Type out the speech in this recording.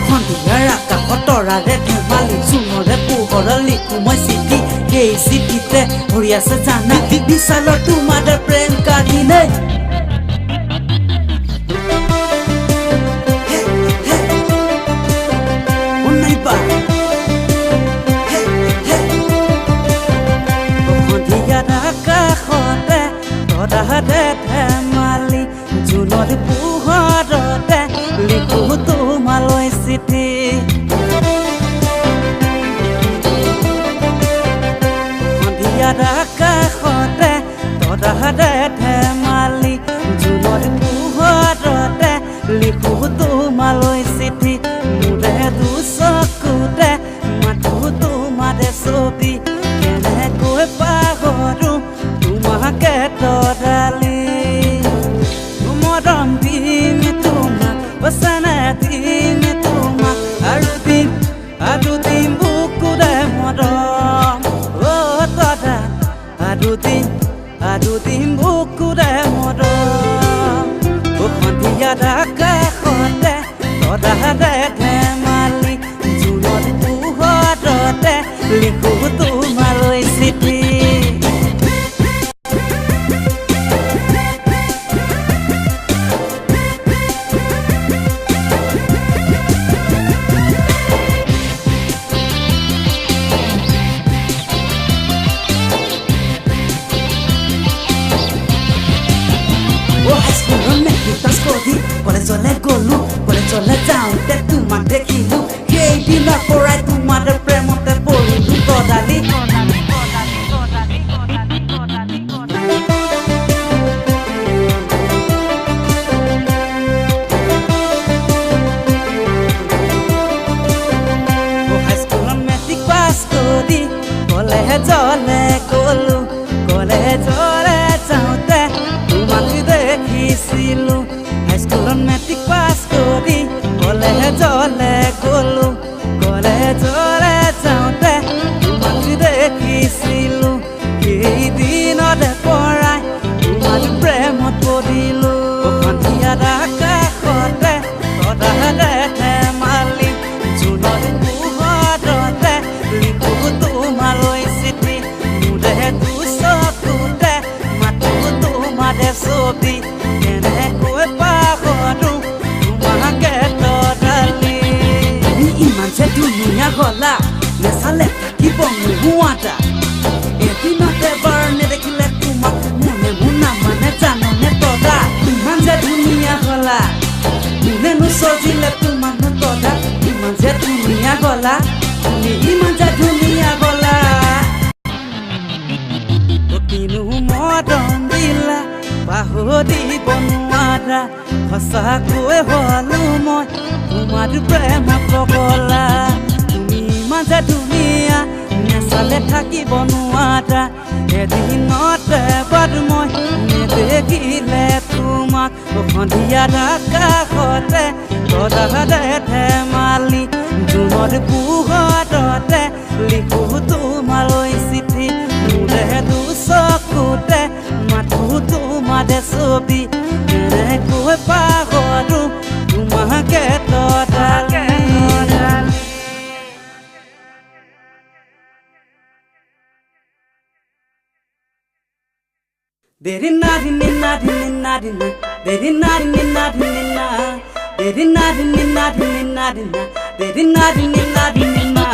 সন্ধিয়াৰ আকাশত তৰাৰে ধেমালি, জোনৰে পোহৰত লিখো মই চিঠি। সেই চিঠিতে ভৰি আছে জানা বিশালৰ তোমাৰ প্ৰেম কাহিনী। সন্ধিয়াৰ আকাশতে তৰাৰে ধেমালি, জোনৰ পোহৰতে লিখো তোমালৈ চিঠি। সন্ধিয়াৰ আকাশতে তৰাৰে ধেমালি, জোনৰ পোহৰতে লিখো তোমালৈ চিঠি। মোৰে দুচকুতে মাথো তোমাৰে ছবি, কেনেকৈ পাহৰো তোমাকে তৰালি। মৰম দিম তোমাক, বচনা দিম তোমাক, আৰু দিম আৰু দিম বুকুৰে মৰম। অ তৰা আৰু দিম আৰু দিম বুকুৰে মৰম। সন্ধিয়াৰ আকাশতে তৰাৰে ধেমালি, জোনৰ পোহৰতে লিখো তোমালৈ চিঠি। কলেজলে গলো, কলেজলে যাওঁতে তোমাক দেখিলো, সেইদিনাৰ পৰাই তোমাৰ প্ৰেমতে পৰিলো তদালি। হাইস্কুলত মেট্ৰিক পাছ কৰি কলেজলে গলো, কলেজলে যাওঁতে তোমাক দেখিছিলো। হাইস্কুলত মেট্ৰিক পাছ কৰি কলেজলে গলো, কলেজলে যাওঁতে তোমাক দেখিছিলো। সেইদিনতে পৰাই তোমাৰ প্ৰেমত পৰিলো। সন্ধিয়াৰ আকাশতে তৰাৰে ধেমালি, জোনৰ পোহৰতে লিখো তোমালৈ চিঠি। মোৰে দুচকুতে মাথো তোমাৰে ছবি, কেনেকৈ পাহৰো তোমাকে তৰালি। তুমি ইমান যে ধুনীয়া হলা, নেচালে থাকিব নোহোৱাটা। এদিনত এবাৰ নেদেখিলে তোমাক মনে মোৰ নামানে জাননে তৰা। ইমান যে ধুনীয়া হলা, কোনেনো সজিলে তোমাকনো তৰা। ইমান যে ধুনীয়া গলা, তুমি ইমান যে ধুনীয়া গলা। কিনো মৰম দিলা পাহৰিব নোৱাৰা, সঁচাকৈ হলো মই তোমাৰ প্ৰেমত পগলা। তুমি ইমান যে ধুনীয়া, নেচালে থাকিব নোৱাৰা। এদিনতে বাদ মই নেদেখিলে তোমাক। সন্ধিয়াৰ আকাশতে তৰাৰে ধেমালি, জোনৰ পোহৰতে লিখো তোমালৈ চিঠি। মোৰে দুচকুতে মাথো তোমাৰে ছবি, কেনেকৈ পাহৰো তোমাকে তৰালি। দেরি না রিনি না রিনি না রিনা, দেরি না রিনি না রিনি না, দেরি না রিনি না রিনি না রিনা, দেরি না রিনি না রিনি না।